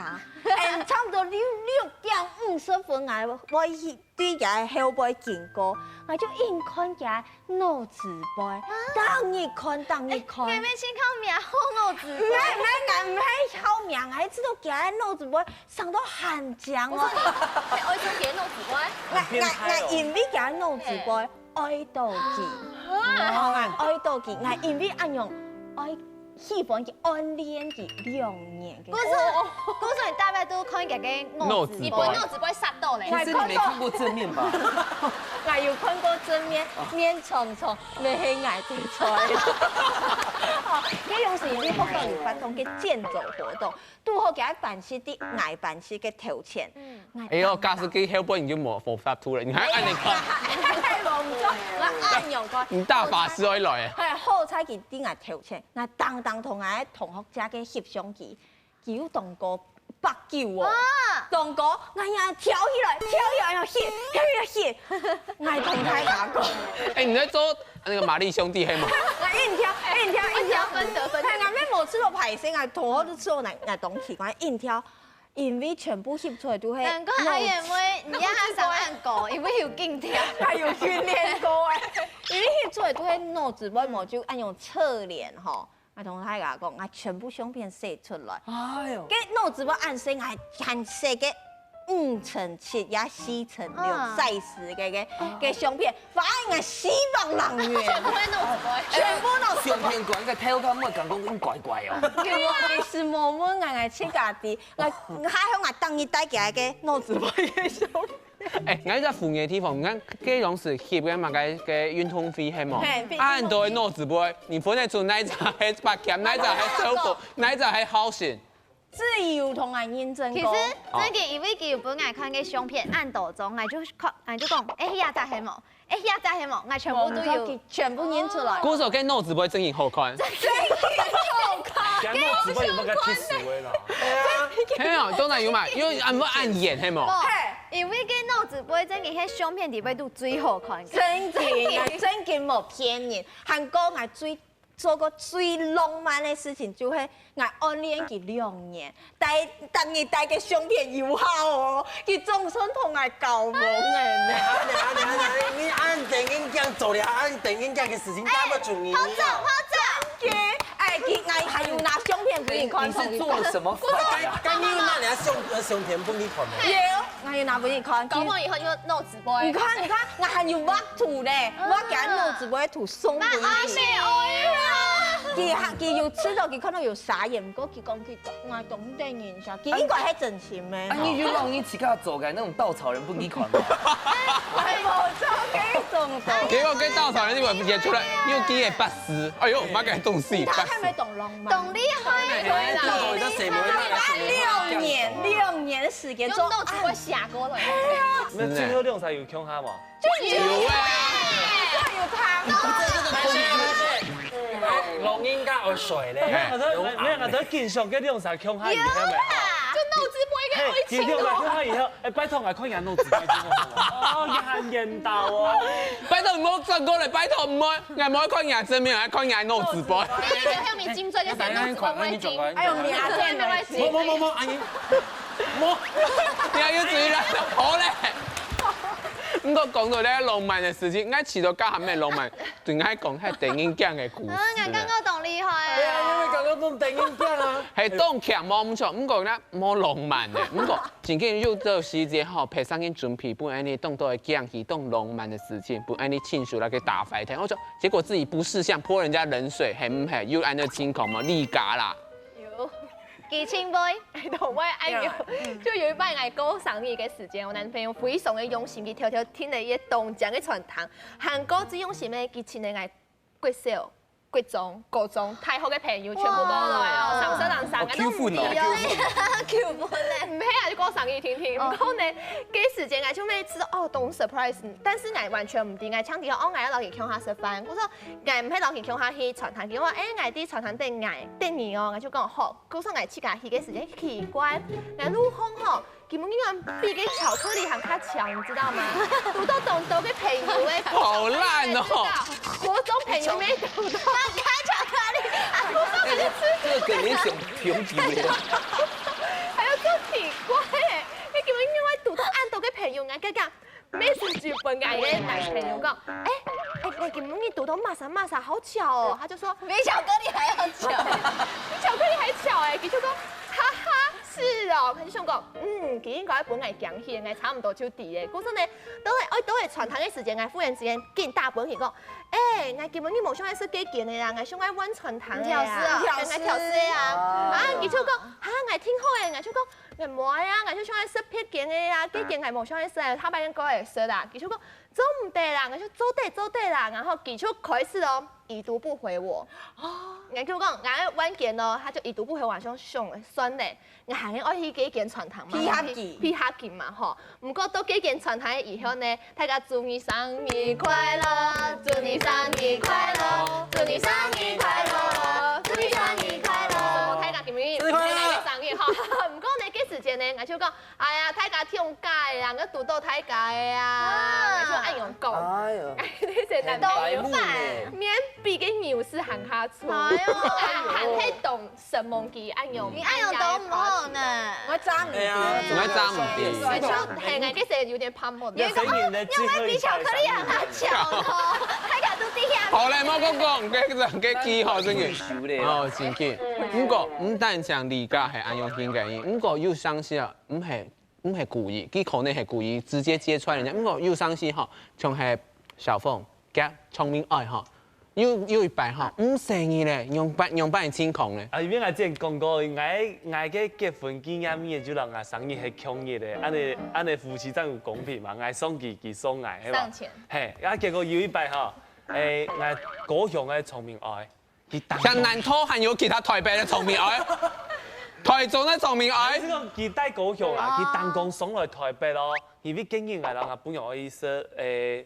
嗯，差毋多六，六點五十分，𠊎會去對佢後背經過，𠊎就緊看佢腦子背，逐日看，逐日看。哎，妹妹，請看名號腦子背。毋係，毋係，𠊎毋係號名，𠊎係知道佢腦子背生到還靚哦。𠊎，𠊎，𠊎因為佢腦子背 愛到佢。啊。哦，愛到佢，𠊎因為恁樣，愛喜歡佢，暗戀佢兩年个。故所，故所你大概都看佢个腦子背。你分腦子背殺到咧。其實你沒看過正面吧？𠊎有看過正面，面蒼蒼，乜係𠊎最衰。哦，該有時你學校有活動个健走活動， 堵好佢个班室在𠊎班室个頭前。哎喲，假使佢後背你就無，無法度了，你還恁樣看。無錯，𠊎恁樣看。你大法師會來。係，好彩佢在𠊎頭前，𠊎當當同𠊎同學姐个翕相機，佢有當高百九哦。啊！當高，𠊎也跳起來，跳起來，要翕，跳起來翕。𠊎同大家講。哎，你在做 那個瑪麗兄弟係無？𠊎硬跳，硬跳，硬跳。分得分得。係，𠊎乜無試著歹勢，𠊎同學都試著𠊎，𠊎當奇怪，硬跳，因為全部翕出來都係。難怪阿燕妹，你也還想恁高，因為有緊跳。𠊎有訓練過哎，因為翕出來都係腦子背無，就恁樣側臉吼。 𠊎同大家講，𠊎全部相片洗出來。哎喲。該腦子背恁細，𠊎還洗个五乘七也四乘六啊。size个，个，个相片，反正𠊎死亡樂園。全部都係腦子背。全部都係。相片館个頭殼，我感覺有怪怪哦。對啊，係無問𠊎，𠊎自家知，𠊎，還好𠊎當日帶佢个腦子背个相片。 哎，𠊎在服務个地方，你看，該種係翕个嘛，該，該運動會係無？嘿，恁多个腦子背，你分得出哪一隻係八強，哪一隻係小寶，哪一隻係好心？自由同𠊎認證過。其實最近因為佢有分𠊎看个相片恁多張，𠊎就看，𠊎就講，哎，這隻係無？哎，這隻係無？𠊎全部都有。全部認出來。故所該腦子不會真的好看。真的好看。講腦子不會有那個kiss味啦。係啊，當然有嘛，因為恁不恁眼係無？嘿，因為該腦子不會真的，該相片裡背都最好看。真的，真的無騙人。還過𠊎最 做過最浪漫个事情就係𠊎暗戀佢兩年，逐逐日帶个相片又好哦，佢總算同𠊎交往个呢。你恁得人驚做了，恁得人驚个事情，大家注意。好走，好走。佢，哎，佢，𠊎還有拿相片分你看。你是做了什麼？剛剛你有拿人家相相片分你看嗎？有，𠊎有拿分你看。交往以後就腦子 你看，你看，𠊎還有畫圖咧，畫佢个腦子會圖送分你。佢還，佢有試著，佢看著有傻眼，毋過佢講佢當，𠊎當得人惜，佢應該係真心个。啊，你就讓你自家做个那種稻草人分你看嘛。哎，無錯，該種的。結果該稻草人就會出來，又佢个八十，哎喲，媽个東西，八十。他還沒懂浪漫。懂厲害，懂厲害。六年，六年的時間做，用腦子會寫過來。那最後兩儕有共下無？ 有啊。有糖哦。老人家愛睡咧。哎，𠊎兜，𠊎兜經常个兩儕共下以後呢，就腦子不會一個愛情哦。嘿，佢兩儕共下以後，哎，拜託，𠊎看人腦子不會這樣哦。哦，你還緣投哦。拜託，毋好轉過來，拜託，毋好，𠊎毋愛看人正面，𠊎看人腦子不會。哎，你看，你金嘴个啥腦子不會金？哎呦，你啊，這樣沒關係。無，無，無，無，阿姨，無。你還有注意了，好嘞。 毋過講到這浪漫个事情，𠊎試著較還無浪漫，對𠊎講，係得人驚个故事呢。嗯，𠊎感覺當厲害啊。對啊，因為感覺當得人驚啊。係當強無毋著，毋過呢，無浪漫个。毋過，真經有這時節吼，別儕人準備分𠊎等當多个驚喜、當浪漫个事情，分𠊎等親手來去打發忒。𠊎講，結果自己不識相，潑人家冷水，係毋係？有恁樣情況無？你家啦。有。 佢盡會，都會恁樣。就有一擺𠊎過生日个時間，我男朋友非常个用心，佢挑挑訂了一個當靚个餐廳，還過最用心个，佢請了𠊎國小、國中、高中、大學个朋友全部過來哦，三十人三個都毋知哦。求婚咧。毋係啊，就過生日定定。毋過呢，該時間𠊎就每次哦，當surprise，但是𠊎完全毋知，𠊎淨知哦，𠊎愛摎佢共下食飯。故所，𠊎毋係摎佢共下去餐廳，佢話，哎，𠊎在餐廳等𠊎，等你哦，𠊎就講好。 故所𠊎自家去个時間奇怪，𠊎路項吼，佢分𠊎比該巧克力還較強，你知道嗎？堵到當多个朋友欸，好爛哦！國中朋友沒堵到，還較巧克力，啊，國中朋友吃，這個給人想評級的。還有這奇怪欸，你根本另外堵到恁多个朋友，𠊎剛剛 message分𠊎个男朋友講，哎，哎，你今晡日堵到麼儕麼儕，好巧哦。他就說，比巧克力還要巧。比巧克力還巧欸，佢就講，哈哈，是哦。他就想講，嗯，佢應該分𠊎驚喜，𠊎差毋多就知欸。故所呢，到了，哎，到了餐廳个時間，𠊎忽然之間緊打分佢講，哎，𠊎今晡日無想愛食該間个啦，𠊎想愛換餐廳个啦，挑食啊。𠊎挑食啊。啊，佢就講，哈，𠊎聽好欸，𠊎就講， 𠊎無愛啊，𠊎就想愛食別間个啊，該間𠊎無想愛食，下擺過來食啊。佢就講，做毋得啦，𠊎就做得，做得啦。然後佢就開始哦，已讀不回我。哦，𠊎就講，𠊎愛換間哦，他就已讀不回我，想想算了，𠊎還愛去該間餐廳嘛，配合佢。配合佢嘛吼。毋過到該間餐廳以後呢， 大家祝你生日快樂，祝你生日快樂，祝你生日快樂，祝你生日快樂。大家今日生日快樂，大家生日哈。毋過呢，該時間呢，𠊎就講，哎呀，大家聽假个啦，𠊎堵到大家个啊，𠊎就恁樣講。哎喲，這些男朋友，面比个牛屎還較粗，哎喲，還係懂 承蒙佢恁樣，你恁樣都毋好呢。𠊎爭毋知。哎呀，𠊎爭毋知。𠊎就，嘿，𠊎其實有點怕悶。你有聲音咧，因為比巧克力還較巧哦，大家都知啊。好嘞，莫講講，這個這個記號真个。哦，真个。毋過，毋單淨你家係恁樣應該，毋過有相信啊，毋係 毋係故意，佢可能係故意直接揭穿人家。毋過有當時吼，像係小鳳，佢聰明愛吼，有有一擺吼，毋細義咧，仰般仰般情況咧？啊，因為𠊎之前講過，𠊎𠊎个結婚紀念日就摎𠊎生日係共日个，恁呢恁呢夫妻正有公平嘛，𠊎送佢，佢送𠊎，係嘛？送錢。嘿，啊，結果有一擺吼，誒，𠊎高雄个聰明愛， 佢當像南投還有其他台北个聰明愛。台中个聰明愛。係講佢戴高雄啊，佢打工上來台北哦，因為今日𠊎摎𠊎餔娘愛去食，誒，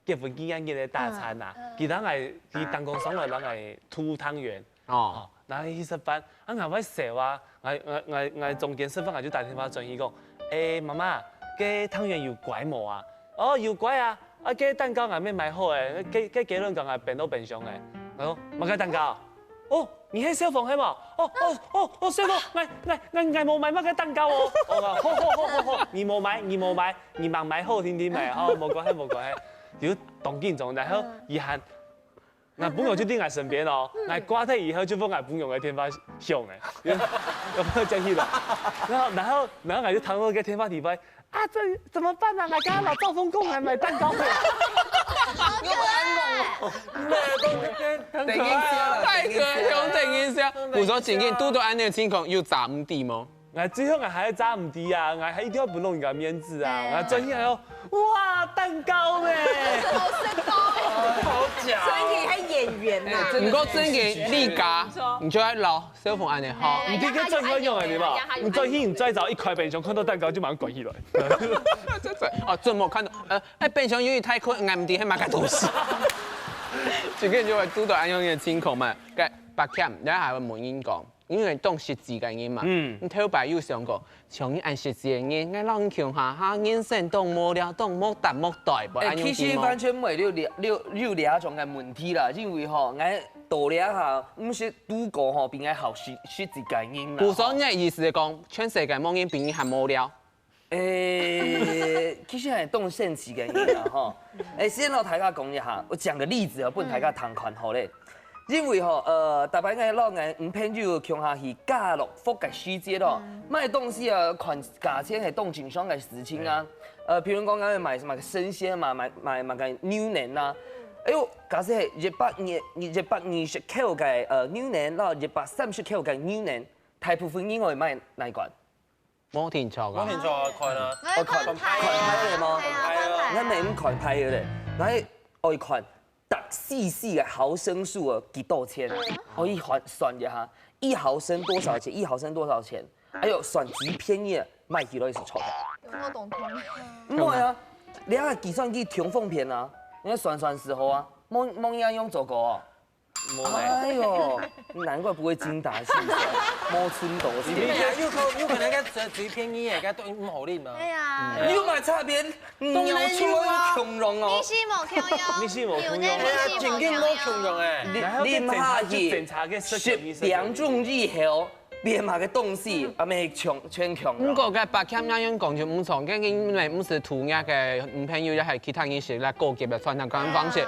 結婚紀念日个大餐啊，佢等𠊎，佢打工上來摎𠊎渡湯圓。哦，然後去食飯，啊，𠊎會愁啊，𠊎𠊎𠊎𠊎中間食飯，𠊎就打電話轉去講，誒，媽媽，該湯圓有乖無啊？哦，有乖啊，啊，該蛋糕𠊎乜買好誒，該該雞卵糕𠊎冰到冰箱誒。𠊎講，麼个蛋糕？哦，你係小鳳係無？哦哦哦哦，小鳳，𠊎𠊎𠊎𠊎無買麼个蛋糕哦。哦，好好好好好，你無買你無買，你吂買好定定買，哦，無關係無關係。就當緊張，然後佢還 𠊎餔娘就在𠊎身邊哦，𠊎掛忒以後就分𠊎餔娘个電話響誒，有沒有接起來？然後然後然後𠊎就聽到該電話裡背，啊，這怎麼辦啊？𠊎剛剛摎兆豐講還買蛋糕呢。等一下啦，太可惜，等一下。我說正經，堵到恁樣个情況有詐毋知無？ 𠊎最後𠊎還係詐毋知啊，𠊎還一定愛分老人家面子啊，𠊎轉去還要，哇，蛋糕呢！好食到欸！好假。所以你還演員呐。哎真的毋過正經你家，你就愛摎小鳳恁樣吼。哎你這個最好用的對吧？你轉去你再找一塊冰箱，看到蛋糕就馬上關起來。這這哦，準無看到，呃，哎，冰箱有點太空，𠊎毋知係麼个東西。今天就會堵到恁樣个情況嘛，該白欠，然後還會問人講。 因為當實際个人嘛，嗯你頭擺有想過，像你恁實際个人，𠊎摎你共下，哈，人生當無聊，當無擔無帶，無哎，恁樣其實完全毋會有這、有、有這種个問題啦，因為吼，𠊎到這下，毋識堵過吼，比𠊎好實、實際个人啦。故所你个意思係講，全世界無人比你還無聊。誒，其實還當神奇个人啊吼。誒，先摎大家講一下，我講個例子啊，分大家聽看好咧。因為吼，呃，逐擺𠊎摎𠊎女朋友共下去家樂福个時節咯，買東西啊，看價錢係當正常个事情啊。呃，譬如講，𠊎買麼个生鮮嘛，買買麼个牛奶啊。哎喲，假設係一百二、一百二十塊个呃牛奶，摎一百三十塊个牛奶，大部分人會買哪一款？ 無定著啊。無定著啊，看啊，我看牌看牌个嘛係啊，看牌啊。𠊎毋看牌个咧，𠊎愛看逐C C个毫升數啊幾多錢，我一算算一下，一毫升多少錢？一毫升多少錢？哎喲，算最便宜个，買起來係著个。有沒有懂通？毋會啊，你看計算機挺方便啊，你看算算時候啊，無無人用做過哦。無咧。哎喲，難怪不會精打細算，無寸多你錢。有可有可能該最最便宜个，該都毋好啉啊。對啊，有麼差別？尿出來有共樣哦你。是無共樣，你是無共樣有呢，你是無正經無共樣誒。你啉下去，十點鐘以後，變麼个東西，啊，無全全共樣。毋過該白欠那樣講就毋錯，該因為毋係塗鴉个女朋友，也係其他人食了高級个餐廳，可能方式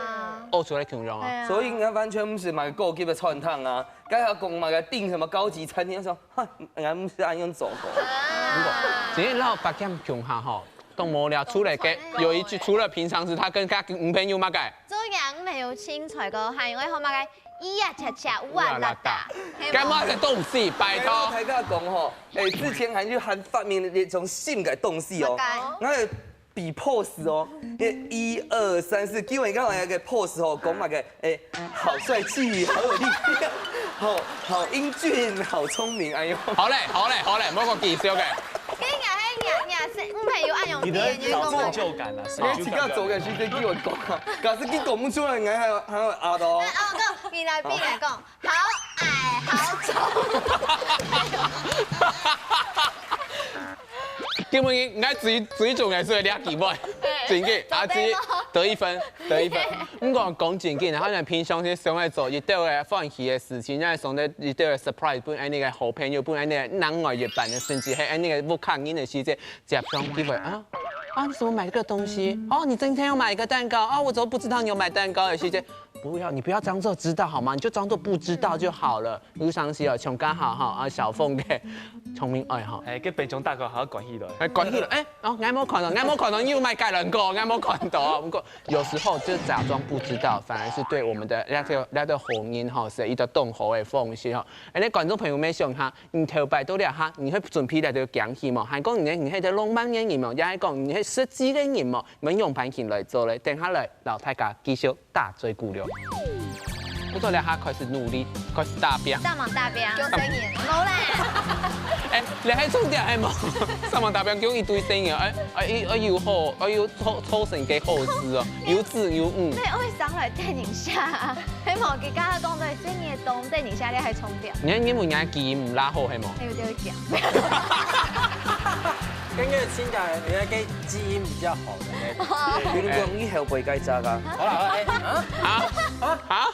屙出來共樣哦。對啊。所以人家完全毋係麼个高級个餐廳啊，該下講麼个訂什麼高級餐廳，說，哈，人家毋係恁樣做過。毋過，今日摎白欠共下吼，當無聊，除了該有一句，除了平常時他跟他女朋友麼个，做人沒有清楚過，還有愛學麼个咿呀恰恰哇啦哒，該麼个東西，拜託。大家講吼，誒，之前還有還發明了一種新个東西哦，麼个那個比 pose 哦，一二三四，叫人家來個 pose 哦，講麼个，誒，好帥氣，好有力量，好好英俊，好聰明，哎喲。好咧，好咧，好咧，莫講技術个。跟人家係人家係女朋友愛用別人員工你的找成就感啊，你自家做个時間叫我講啊，假使佢講毋出來，𠊎還有還有壓到哦。啊，我講，你來比來講，好矮好醜。今日應該最最重要係這機會，正經，阿姊得一分，得一分。毋過講正經，然後呢，平常時想愛做一兜个歡喜个事情，然後想愛一兜个 surprise，分恁呢个好朋友，分恁呢个另外一半个，甚至係恁呢个屋下人个時節，接上機會啊。啊，你怎麼買這個東西？哦，你今天有買一個蛋糕啊？我怎麼不知道你有買蛋糕的時間？不要，你不要裝作知道好嗎？你就裝作不知道就好了。 有常時哦，像剛好哈，啊，小鳳个聰明愛哈，哎，跟北中大哥好好關係了。還關係了，哎，哦，𠊎無看到，𠊎無看到，你有買雞卵糕，𠊎無看到啊。不過有時候就假裝不知道，反而是對我們的那個那個好人哈，是一個當好的方式哈。哎，那觀眾朋友們想哈，你頭擺到這下，你會準備來這個驚喜嗎？還講你你係個浪漫的人嗎？也係講你係實際的人嗎？你們用盤型來做嘞，等下來摎大家繼續打嘴鼓了。不錯，這下開始努力，開始打拚。上網打拚。救生員。無啦。哎，你還重點還無？上網打拚，救一堆生員，哎，哎，哎，有好，哎，有抽，抽成个好事哦，有子有女。對，我會上來電影下啊。係無，佢剛剛講對，生員當電影下，你還重點。你看，你問人家基因毋拉好，係無？還有這個講。 跟个親家，人家个基因比較好的呢。有人講以後會改嫁啊。好了，好了，哎，啊，啊，啊，啊！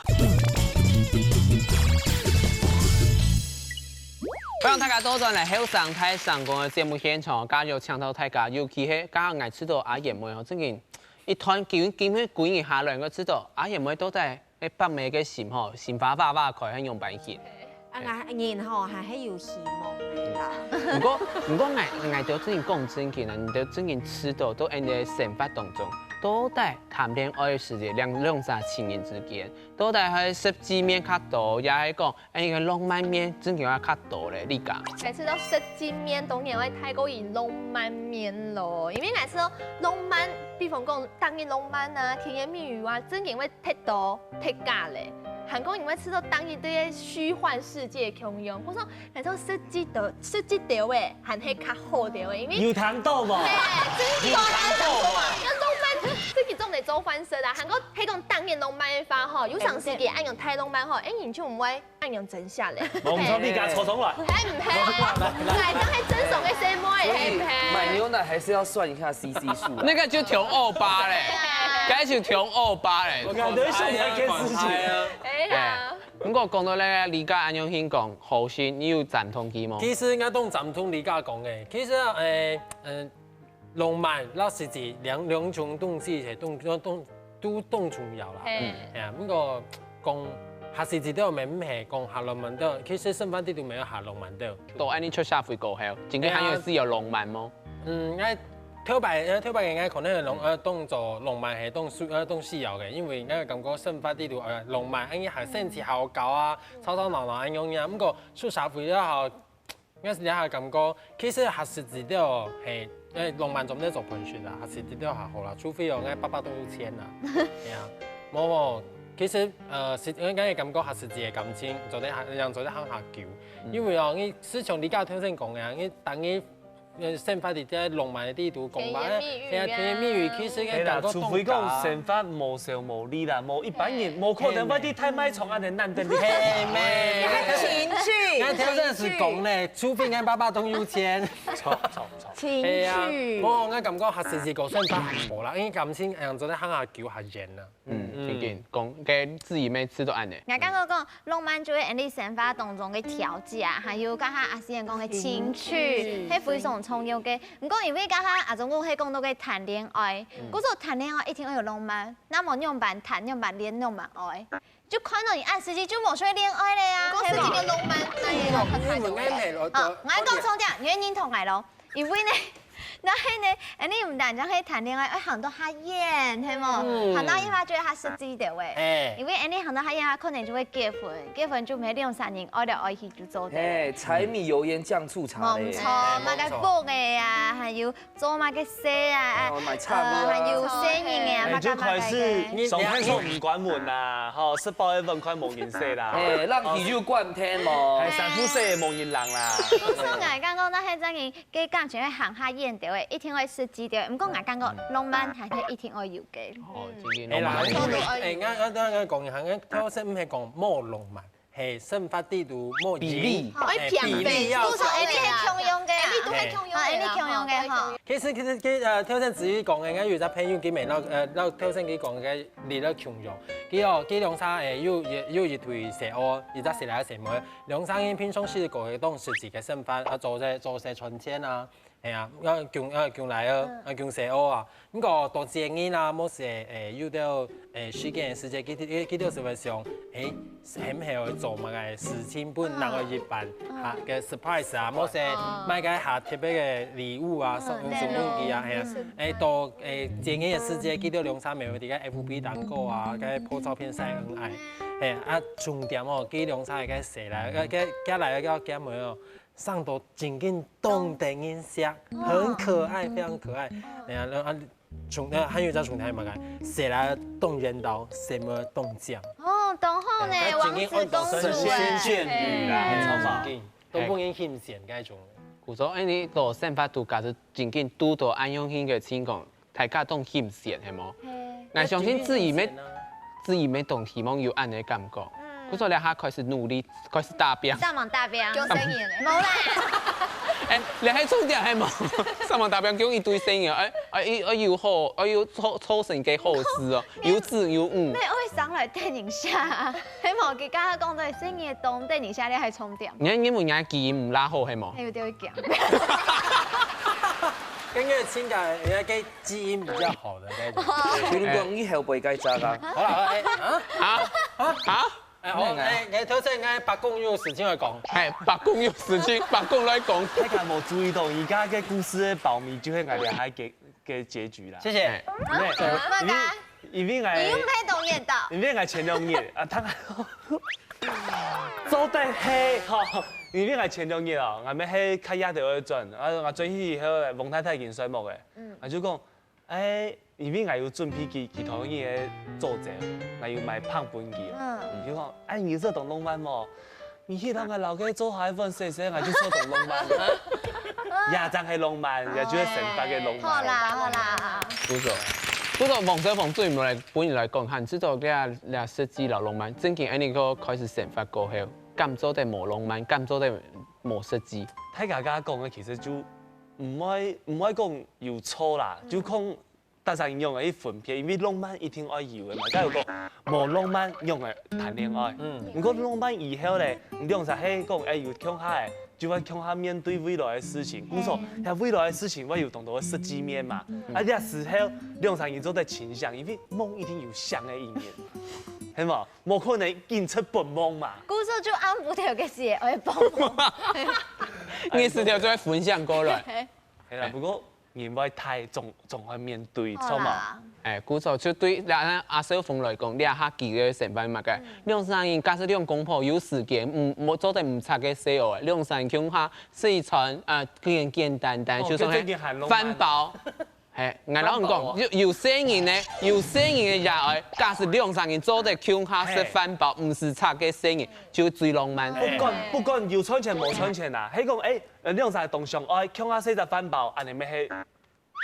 歡迎大家倒轉來後生大聲公个節目現場，今日有請到大家，尤其係剛剛𠊎知道阿燕妹哦，正經一段經經過幾年下來，𠊎知道阿燕妹到底 該北美个心吼，心花花花開，還用半天。啊，𠊎人吼還係有希望个啦。毋過，毋過𠊎，𠊎兜真正講真經啊，你兜真正知道，到𠊎兜生活當中，到底談戀愛个時節，兩，兩儕情人之間，到底係實際面較多，也係講，哎，个浪漫面真正愛較多咧？你講？每次都實際面，當然會太過於浪漫面咯，因為每次都浪漫，比方講，當然浪漫啊，甜言蜜語啊，真正會 忒多忒假咧，還講因為試著當一堆虛幻世界共樣，或者說感受實際的實際條誒，還係較好條誒，因為有談到無？嘿，真的有談到啊，要浪漫，自己做得做翻身啊。還講係講當然浪漫的話吼，有常時間恁樣太浪漫吼，哎，你就毋會恁樣真下咧。無毋著，你家坐上來。哎，毋係，來，來，來，這係真爽的細妹，係毋係？買牛奶還是要算一下 C C 數啊。那個就調二八咧，對啊。該就調二八咧。我感覺是一件事情。哎呀，毋過講到咧，你家恁樣先講，好心，你有贊同佢無？其實應該當贊同你家講个。其實，誒，嗯，浪漫、老實際兩兩種東西係當當當都當重要啦。嘿。哎呀，毋過講較實際都毋係講較浪漫个，其實生活裡肚也有較浪漫个。到恁樣出社會過後，真个還有需要浪漫無？ 嗯，𠊎頭擺，呃，頭擺應該可能浪，呃，當做浪漫係當需，呃，當需要个，因為𠊎感覺生活裡肚，呃，浪漫，恁樣還生趣好搞啊，吵吵鬧鬧恁樣啊。毋過出社會了後，𠊎自家感覺其實較實際个哦，係，呃，浪漫做毋得做本身啦，較實際个較好啦，除非哦，𠊎爸爸當有錢啦，係啊，無無，其實，呃，實，𠊎感覺較實際个感情，做得行，樣做得行較久，因為哦，你時常你家頭先講个，你當你 呃，生活裡在浪漫个裡肚講吧，甜言蜜語啊。哎呀，甜言蜜語，其實應該感覺當假啊。嘿啦，除非講生活無愁無慮啦，無一般人，無可能會去大賣場恁樣等等你。嘿咩？情趣，𠊎頭先係講咧，除非𠊎爸爸當有錢。著著著。情趣。哎呀，無，𠊎感覺較實際講生活無啦，因為感情恁樣做得行較久較遠啊。 嗯，嗯。正經，講个自己每次都恁樣。𠊎感覺講，浪漫就係𠊎俚生活當中个調劑啊，還有剛剛阿詩講个情趣，情趣。係非常重要个。毋過因為剛剛阿忠哥係講到个談戀愛，嗯。故所談戀愛一定愛有浪漫，那麼仰般談，仰般戀，仰般愛，就看到你恁實際就無算戀愛了呀，係無？故所這個浪漫，那也要看看對不對？哦，𠊎講重點，你會認同𠊎咯。 因為呢，那係呢，𠊎俚毋單淨係談戀愛，愛行到較遠，係無？嗯。行到遠个話就會較實際一點喂。哎。因為𠊎俚行到較遠个話，可能就會結婚，結婚就毋係兩儕人愛來愛去就做得。嘿，柴米油鹽醬醋茶咧。無錯，哎，買个屋仔啊，無錯。還有做麼个事啊，哦，買菜啊。呃，還有細人仔啊，哎，麼个麼个个。就開始上廁所毋關門啦，吼，食飽个飯看無人洗啦。哎，冷氣就關忒無。還三不四个無人冷啦。故所𠊎感覺，該係真个 个感情愛行較遠兜仔，一定愛實際兜仔。毋過𠊎感覺浪漫還係一定愛有个。哦，真个浪漫。哎啦，哎，𠊎，𠊎，𠊎講一下，𠊎頭先毋係講無浪漫，係生活裡肚無比例。哦，哎，比例要，比例要。故所𠊎俚係共樣个啊。𠊎俚都係共樣个啦，哦，𠊎俚共樣个吼。其實，其實，其實，呃，頭先子瑜講个，𠊎有一隻朋友，佢乜摎，呃，摎頭先佢講个，你摎共樣。佢哦，佢兩儕，哎，有，有，有一對細阿，一隻細倈仔細妹，兩儕人平常時過个當實際个生活，啊，做事，做事賺錢啊。 係啊，𠊎降，𠊎降倈仔，嗯。𠊎降細阿啊。毋過到節日啊，無時，誒，有兜，誒，時間个時節，佢，佢，佢兜就會想，誒，係毋係愛做麼个事情分另外一半，嗯。哈，个surprise啊，無時，哦。買個較特別个禮物啊，嗯，送，送分佢啊，禮物。係啊。嗯。誒，到，誒，節日个時節，佢兜兩儕乜會在該F B頂高啊，該po照片晒恩愛。係啊，重點哦，佢兩儕个細倈，个，个，个倈仔个倈妹哦， 生到正經當得人惜，哦。很可愛，非常可愛。嗯。哎呀，然後啊，重，呃，還有一隻重點係麼个？細倈當緣投，細妹當靚。哦，哦，當好呢，哎，王子公主神仙眷哎。侶啦，哎很棒，都不能欠錢該種。故所，哎，你个生活度假使真正堵到恁樣形个情況，大家當欣羨，係無？嘿。𠊎相信子怡妹一定很欣羨啊，子怡妹當希望有恁樣个感覺。嗯故所，這下開始努力，開始打拼。上網打拼。叫生意嘞。無啦，哎，你還重點係無？上網打拼，叫一堆生意，哎，哎，哎，有好，哎，有湊湊成个好事哦，有子有女妹。會上來電影下，係無？佢剛剛講到生意當電影下，你還重點。你看，你問人家基因毋拉好係無？還有點會講。跟个情感，人家个基因比較好的那種。比如講，你後背該隻啊，好了，好了，哎啊，啊啊！哎，好，哎，哎，頭先哎，伯公有事情要講。哎，伯公有事情，伯公來講。大家無注意到，而家个故事个包尾就係𠊎兩个个个結局啦。謝謝。哎咩？麼个？因為因為你又𠊎沒懂演到。因為𠊎前兩日啊，他做得係吼，因為𠊎前兩日哦，𠊎乜係較夜頭愛轉，啊，𠊎轉去以後，王太太已經睡目个，嗯，𠊎就講，哎，因為𠊎有準備其其他日个做節，𠊎有買飯分佢，嗯你就講，哎，你這當浪漫無？你去同𠊎老哥做下一份事情，𠊎就做當浪漫。也正係浪漫，也就係生活个浪漫。好啦好啦，不錯，不過黃小鳳對你來本人來講，還知道這這實際摎浪漫，正經恁樣个開始生活過後，敢做得無浪漫，敢做得無實際。大家剛剛講个其實就毋會毋會講有錯啦，就講大家用个去分別，因為浪漫一定愛有个嘛。假如講無浪漫用个談戀愛，嗯，毋過浪漫以後咧，兩儕係講哎有共下个，就會共下面對未來个事情。故所，該未來个事情會有當多个實際面嘛。啊，這時候兩儕人做得清醒，因為夢一定有醒个一面，係無？無可能硬出本夢嘛。故所就暗晡頭个時會幫忙。你是條就會分享過來。係啦，不過人會大，總總會面對，好著嘛？啦，哎，故所就對阿阿小鳳來講，這下佢个想法嘛个，兩儕人假使兩公婆有時間，嗯，無做得毋插个細哦，兩儕人共下食一餐啊，簡簡單單，哦就算係這真的很浪漫飯包。嘿，𠊎摎你講，飯包哦有有細人呢，有細人个爺哀，假使兩儕人做得共下食飯包，毋使插个細人，就最浪漫。不管不管有賺錢無賺錢啊，係講哎，兩儕當相愛，共下食隻飯包，恁樣乜係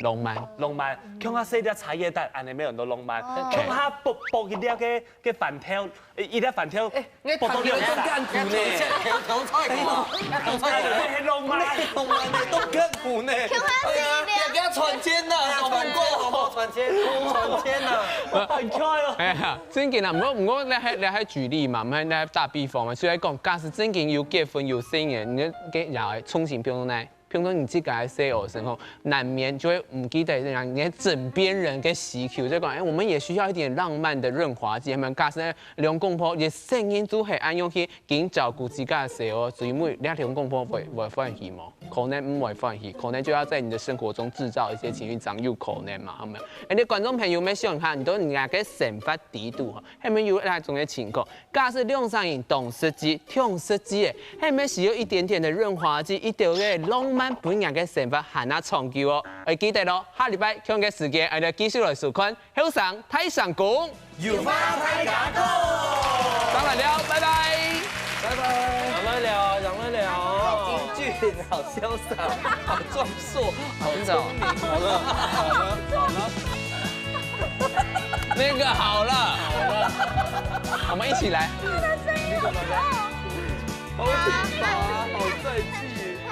浪漫。浪漫，共下食隻茶葉蛋，恁樣乜有當多浪漫，哦共下剝剝一粒个个飯條，一粒飯條，哎，你談戀愛幹苦呢，投投菜股啊，投菜股。係浪漫。浪漫呢，都幹苦呢。共下食一粒哎呀，別給他賺錢吶，小朋友。好賺錢，賺錢啊！很快哦。哎呀，正經啊，毋過毋過，這還這還舉例嘛，毋係這打比方嘛，所以講，假使正經有結婚有細人，你个爺哀重新變做呢，變做你自家个細人个時候，難免就會毋記得人你个枕邊人个需求，就講，哎，我們也需要一點浪漫的潤滑劑。係無？假使呢，兩公婆也承認做係恁樣去緊照顧自家个細人，最尾這兩公婆會會歡喜無？可能毋會歡喜，可能就要在你的生活中製造一些情緒，正有可能嘛，係無？哎，你觀眾朋友們想一下，你到人家个生活底肚吼，係無有那種个情況？假使兩儕人當實際，當實際个，係無需要一點點的潤滑劑，一點个浪漫，分人个生活還較長久哦。愛記得咯，下禮拜同个時間，𠊎兜繼續來收看《後生大聲公》。 有話大家講。上來了，拜拜。拜拜，上來了，上來了。英俊，好瀟灑，好壯碩，好聰明。好了，好了，好了。那個好了，好了，我們一起來。好體罰，好帥氣，好